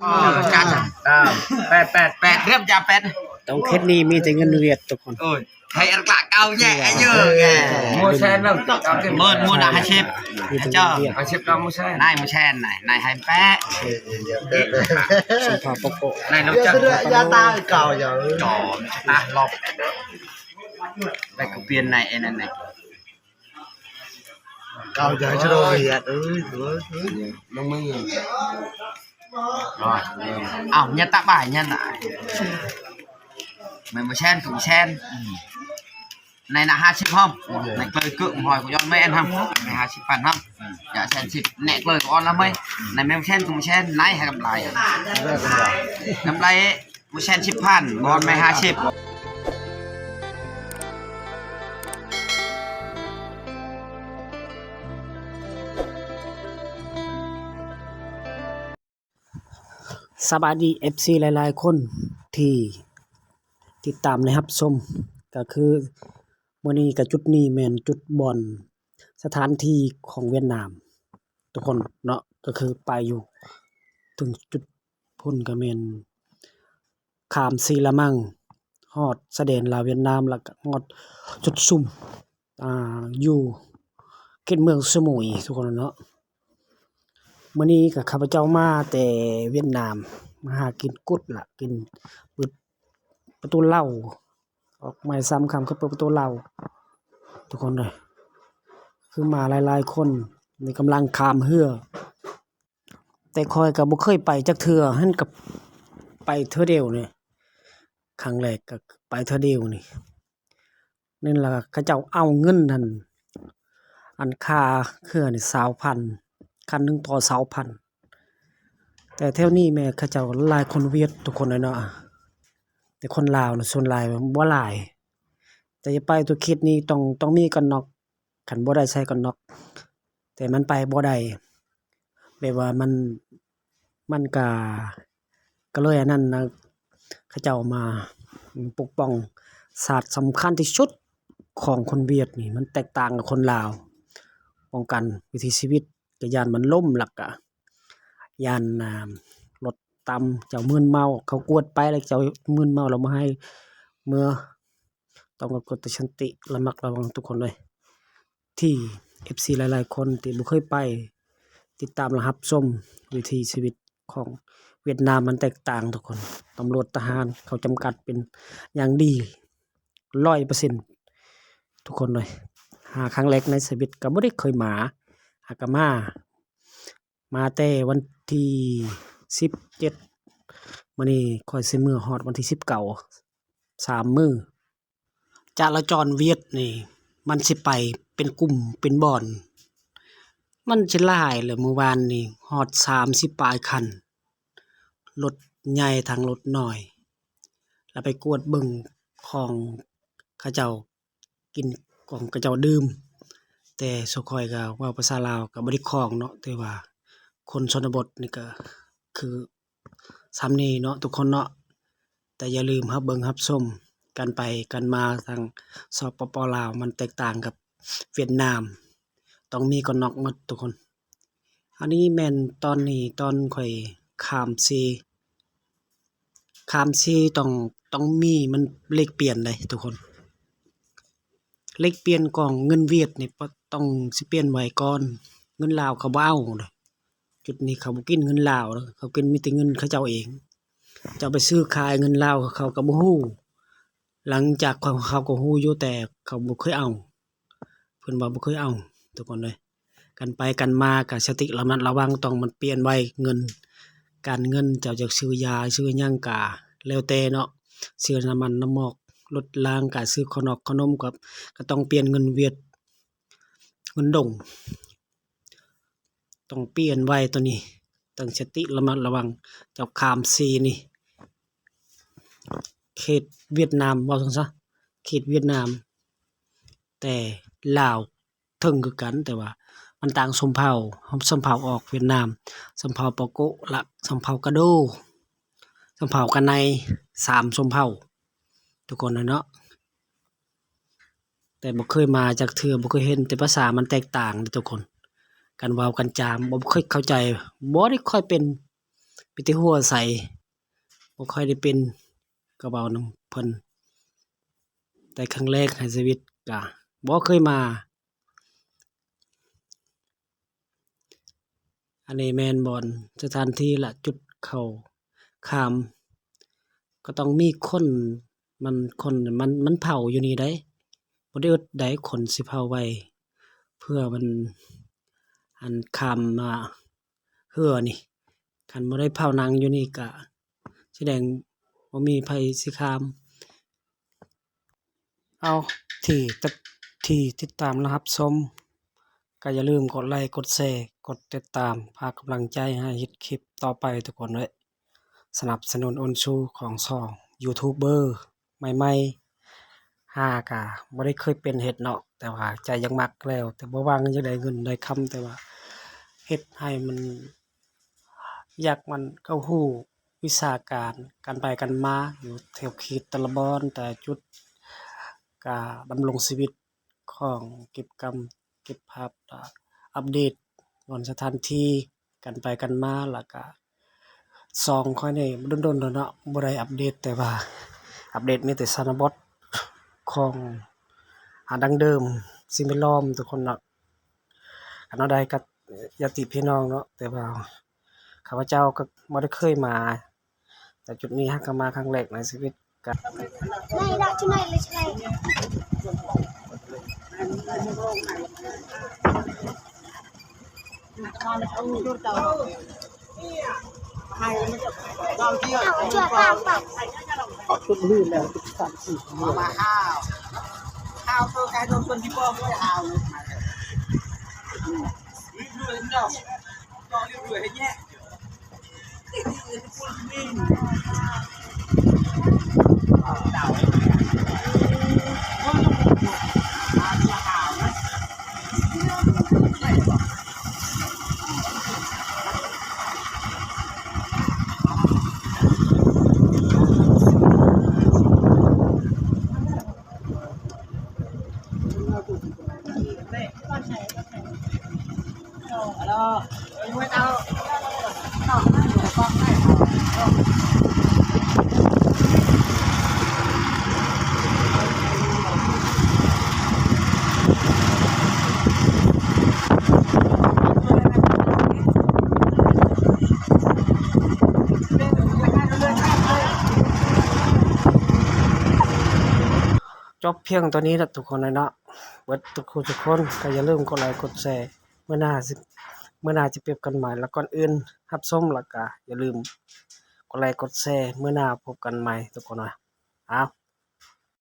ເອີ ຈັດ ເອີ ແປດ ແປດ ແປດ ເລີ່ມຈາກແປດ ຕ້ອງເຂດນີ້ມີແຕ່ເງິນຫວຽດທຸກຄົນ. ໂອ້ຍ ໃຫ້ອັນກະເກົ່າແຍະເຍອະແຍະ ໝົດແສນແລ້ວ ໝົດ ໝົດຫ້າສິບ ເຈົ້າ ຫ້າສິບ ກໍໝົດແສນ ນາຍໝົດແສນ ນາຍ ນາຍໃຫ້ແປະ ສຳພາວປະໂກະ ນາຍລົງຈັກ ຢ່າຕາຍເກົ່າຢ່າ ຈອມຕາລອບ ໄປກໍປ່ຽນນາຍ ໄອ້ນັ້ນນາຍ ເກົ່າຢ່າໃຫ້ສະດອກຫວຽດ ເອີຍ ເອີຍ ເອີຍ ນາຍ ອ້າວ ຍາຕະບາຍ ຍາຕະ ແມ່ນບໍ່ແຊນ ກໍບໍ່ແຊນ ໃນນະ ຫ້າສິບ ຫອມ ໃນເກີຍເກີຍ ຫອຍ ກໍຍ້ອນແມ່ນຫຳ ໃນ ຫ້າສິບ ພັນຫຳ ຢາແຊນສິບ ແນະເກີຍ ກໍອ່ອນລະເມຍ ໃນແມ່ນແຊນ ກໍບໍ່ແຊນ ໃນໃຫ້ກຳໄລ ກຳໄລ ບໍ່ແຊນສິບພັນ ບໍ່ແມ່ນຫ້າສິບ. ສະບາຍດີ ເອັຟຊີ ຫຼາຍໆຄົນທີ່ຕິດຕາມ ແລະ ຮັບຊົມ ກໍຄືມື້ນີ້ກໍຈຸດນີ້ແມ່ນຈຸດບ່ອນສະຖານທີ່ຂອງຫວຽດນາມທຸກຄົນເນາະ ກໍຄືໄປຢູ່ເຖິງຈຸດພຸ້ນກໍແມ່ນ ຂ້າມຊີລະມັງ ຮອດຊາຍແດນລາວຫວຽດນາມ ແລ້ວກໍຮອດຈຸດຊຸມ ອ່າ ຢູ່ເຂດເມືອງສະໝຸຍ ທຸກຄົນເນາະ. ມື້ນີ້ກໍຂ້າພະເຈົ້າມາແຕ່ຫວຽດນາມ ມາຫາກິນກຸດລະ ກິນປຶດປະຕູເລົາ ອອກມາຍາມຄ່ຳຄືເປີດປະຕູເລົາ ທຸກຄົນເອີຍ ຄືມາຫຼາຍໆຄົນ ນີ້ກຳລັງຂ້າມເຮືອ ແຕ່ຂ້ອຍກໍບໍ່ເຄີຍໄປຈັກເທື່ອ ຫັ້ນກໍໄປເທື່ອດຽວນີ້ ຄັ້ງແລກກໍໄປເທື່ອດຽວນີ້ ນັ້ນລະ ເຂົາເຈົ້າເອົາເງິນຫັ້ນ ອັນຄ່າເຮືອນີ້ຊາວພັນ ຄັນໜຶ່ງຕໍ່ຊາວພັນ ແຕ່ແຖວນີ້ແມ່ນເຂົາເຈົ້າຫຼາຍຄົນຫວຽດທຸກຄົນເລີຍເນາະ ແຕ່ຄົນລາວນະສ່ວນຫຼາຍບໍ່ຫຼາຍ ແຕ່ຈະໄປຕົວເຂດນີ້ຕ້ອງ ຕ້ອງມີກັນນອກ ຄັນບໍ່ໄດ້ໃສ່ກັນນອກ ແຕ່ມັນໄປບໍ່ໄດ້ ແບບວ່າມັນ ມັນກະ ກະເລີຍອັນນັ້ນນະ ເຂົາເຈົ້າມາປົກປ້ອງຊາດສຳຄັນທີ່ສຸດຂອງຄົນຫວຽດນີ້ ມັນແຕກຕ່າງກັບຄົນລາວ ປ້ອງກັນວິຖີຊີວິດ ກະຢ້ານມັນລົ້ມ ແລ້ວກະຢ້ານ ອ່າ ລົດຕຳ ເຈົ້າມຶນເມົາ ເຂົາກວດໄປແລ້ວເຈົ້າມຶນເມົາ ແລ້ວບໍ່ໃຫ້ເມືອ ຕ້ອງກະກົດສະຕິລະມັດລະວັງທຸກຄົນເລີຍ ທີ່ ເອັຟຊີ ຫຼາຍໆຄົນທີ່ບໍ່ເຄີຍໄປ ຕິດຕາມ ແລະ ຮັບຊົມວິຖີຊີວິດຂອງຫວຽດນາມ ມັນແຕກຕ່າງທຸກຄົນ ຕຳຫຼວດ ທະຫານ ເຂົາຈຳກັດເປັນຢ່າງດີ ຮ້ອຍເປີເຊັນ ທຸກຄົນເລີຍ ຫາຄັ້ງແລກໃນຊີວິດ ກໍບໍ່ໄດ້ເຄີຍມາ ຫາກະມາ ມາແຕ່ວັນທີສິບເຈັດ ມື້ນີ້ຂ້ອຍຊິເມືອຮອດວັນທີສິບເກົ້າ ສາມມື້ ຈະລາຈອນຫວຽດນີ້ ມັນຊິໄປເປັນກຸ່ມເປັນບ່ອນ ມັນຊິຫຼາຍແຫຼະ ມື້ວານນີ້ຮອດສາມສິບປາຍຄັນ ລົດໃຫຍ່ທັງລົດນ້ອຍ ລະໄປກວດເບິ່ງຂອງເຂົາເຈົ້າ ກິນຂອງເຂົາເຈົ້າດື່ມ ແຕ່ສ່ວນຂ້ອຍກໍເວົ້າພາສາລາວກໍບໍ່ໄດ້ຄ່ອງເນາະ ແຕ່ວ່າຄົນຊົນນະບົດນີ້ກໍຄືສ່ຳນີ້ເນາະທຸກຄົນເນາະ ແຕ່ຢ່າລືມຮັບເບິ່ງຮັບຊົມ ການໄປການມາທາງ ສປປ ລາວ ມັນແຕກຕ່າງກັບຫວຽດນາມ ຕ້ອງມີກັນນອກໝົດທຸກຄົນ. ອັນນີ້ແມ່ນຕອນນີ້ ຕອນຂ້ອຍຂ້າມເຊ ຂ້າມເຊຕ້ອງ ຕ້ອງມີມັນແລກປ່ຽນເດ້ທຸກຄົນ ແລກປ່ຽນຂອງເງິນຫວຽດນີ້ ປະ ຕ້ອງຊິປ່ຽນໄວກ່ອນ ເງິນລາວເຂົາບໍ່ເອົາເດ້ ຈຸດນີ້ເຂົາບໍ່ກິນເງິນລາວເດ້ ເຂົາກິນມີແຕ່ເງິນເຂົາເຈົ້າເອງ ເຈົ້າໄປຊື້ຂາຍເງິນລາວເຂົາກໍບໍ່ຮູ້ ຫຼັງຈາກເຂົາ ເຂົາກໍຮູ້ຢູ່ ແຕ່ເຂົາບໍ່ເຄີຍເອົາ ເພິ່ນວ່າບໍ່ເຄີຍເອົາ ທຸກຄົນເອີຍ. ກັນໄປກັນມາກະສະຕິລະມັດລະວັງ ຕ້ອງມັນປ່ຽນໄວ ເງິນ ການເງິນ ເຈົ້າຢາກຊື້ຢາຊື້ຫຍັງກະແລ້ວແຕ່ເນາະ ຊື້ນ້ຳມັນນ້ຳໝອກ ລົດລາງ ກະຊື້ເຂົ້າໜອກເຂົ້າໜົມ ກະ ກະຕ້ອງປ່ຽນເງິນຫວຽດ ເງິນດົງ ຕ້ອງປ່ຽນໄວໂຕນີ້ ຕັ້ງສະຕິລະມັດລະວັງ ເຈົ້າຂ້າມເຊນີ້ ເຂດຫວຽດນາມ ເວົ້າຊັ້ນຊະ ເຂດຫວຽດນາມ ແຕ່ລາວ ເຖິງຄືກັນ ແຕ່ວ່າມັນຕ່າງຊົນເຜົ່າ ຊົນເຜົ່າອອກຫວຽດນາມ ຊົນເຜົ່າປາໂກະ ລະຊົນເຜົ່າກະໂດ ຊົນເຜົ່າກະໄນ ສາມຊົນເຜົ່າ ທຸກຄົນເນາະ ແຕ່ບໍ່ເຄີຍມາຈັກເທື່ອ ບໍ່ເຄີຍເຫັນ ແຕ່ພາສາມັນແຕກຕ່າງເດ້ທຸກຄົນ ການເວົ້າການຈາ ບໍ່ເຄີຍເຂົ້າໃຈ ບໍ່ໄດ້ຄ່ອຍເປັນ ມີແຕ່ຫົວໃສ ບໍ່ຄ່ອຍໄດ້ເປັນ ກໍເວົ້ານຳເພິ່ນ ແຕ່ຄັ້ງແລກໃນຊີວິດກະບໍ່ເຄີຍມາ. ອັນນີ້ແມ່ນບ່ອນສະຖານທີ່ ລະຈຸດເຂົາຂາມ ກໍຕ້ອງມີຄົນ ມັນ ຄົນມັນ ມັນເຜົາຢູ່ນີ້ໃດ໋ ບໍ່ໄດ້ອຶດໃດ໋ ຄົນຊິເຜົາໄວ້ ເພື່ອມັນ ອັນ ຂ້າມ ອ່າ ເຮືອນີ້ ຄັນບໍ່ໄດ້ເຜົາໜັງຢູ່ນີ້ກະ ສະແດງບໍ່ມີໃຜຊິຂ້າມ. ເອົາ ທີ່ ທີ່ຕິດຕາມ ແລະ ຮັບຊົມ ກໍຢ່າລືມກົດໄລ ກົດແຊ ກົດຕິດຕາມ ພາກຳລັງໃຈໃຫ້ເຮັດຄລິບຕໍ່ໄປທຸກຄົນເອີຍ. ສະໜັບສະໜູນໂອນຊູຂອງຊ່ອງຢູທູບເບີໃໝ່ໆ ຫາກະບໍ່ໄດ້ເຄີຍເປັນເຮັດເນາະ ແຕ່ວ່າໃຈຢາກມັກແລ້ວ ແຕ່ບໍ່ຫວັງຢາກໄດ້ເງິນໄດ້ຄຳ ແຕ່ວ່າເຮັດໃຫ້ມັນ ຢາກມັນເຂົ້າຮູ້ວິຊາການ ການໄປການມາຢູ່ແຖວເຂດແຕ່ລະບ່ອນ ແຕ່ລະຈຸດ ກະດຳລົງຊີວິດ ຂອງເກັບກຳເກັບພາບ ແລະ ອັບເດດບ່ອນສະຖານທີ່ ການໄປການມາ ແລ້ວກະຊ່ອງຂ້ອຍນີ້ດົນໆ ແລ້ວເນາະ ບໍ່ໄດ້ອັບເດດ ແຕ່ວ່າອັບເດດມີແຕ່ຊານະບົດຂອງ ອາ ດັ້ງເດີມ ສິ່ງແວດລ້ອມທຸກຄົນເນາະ. ອັນນັ້ນໃດກໍຍາດຕິພີ່ນ້ອງເນາະ ແຕ່ວ່າຂ້າພະເຈົ້າກໍບໍ່ໄດ້ເຄີຍມາ ແຕ່ຈຸດນີ້ຫາກກໍມາຄັ້ງແລກໃນຊີວິດ ກະ ເອົາເຈືອກາງປັບ ເອົາຈຸດນີ້ແລ້ວ ຈຸດສາມສີ່ ມາຫາ ຫາໂຕກາຍໂດນຄົນທີ່ບອກໄວ້ຫາ ຈົບພຽງເທົ່ານີ້ລະທຸກຄົນເອີຍເນາະ ເບິດທຸກຜູ້ທຸກຄົນ ກໍຢ່າລືມກົດໄລກົດແຊ ມື້ໜ້າຊິ ມື້ໜ້າຈະພົບກັນໃໝ່ ແລະ ກ່ອນອື່ນຮັບຊົມ ແລ້ວກະຢ່າລືມກົດໄລກົດແຊ ມື້ໜ້າພົບກັນໃໝ່ທຸກຄົນເນາະ. ເອົາ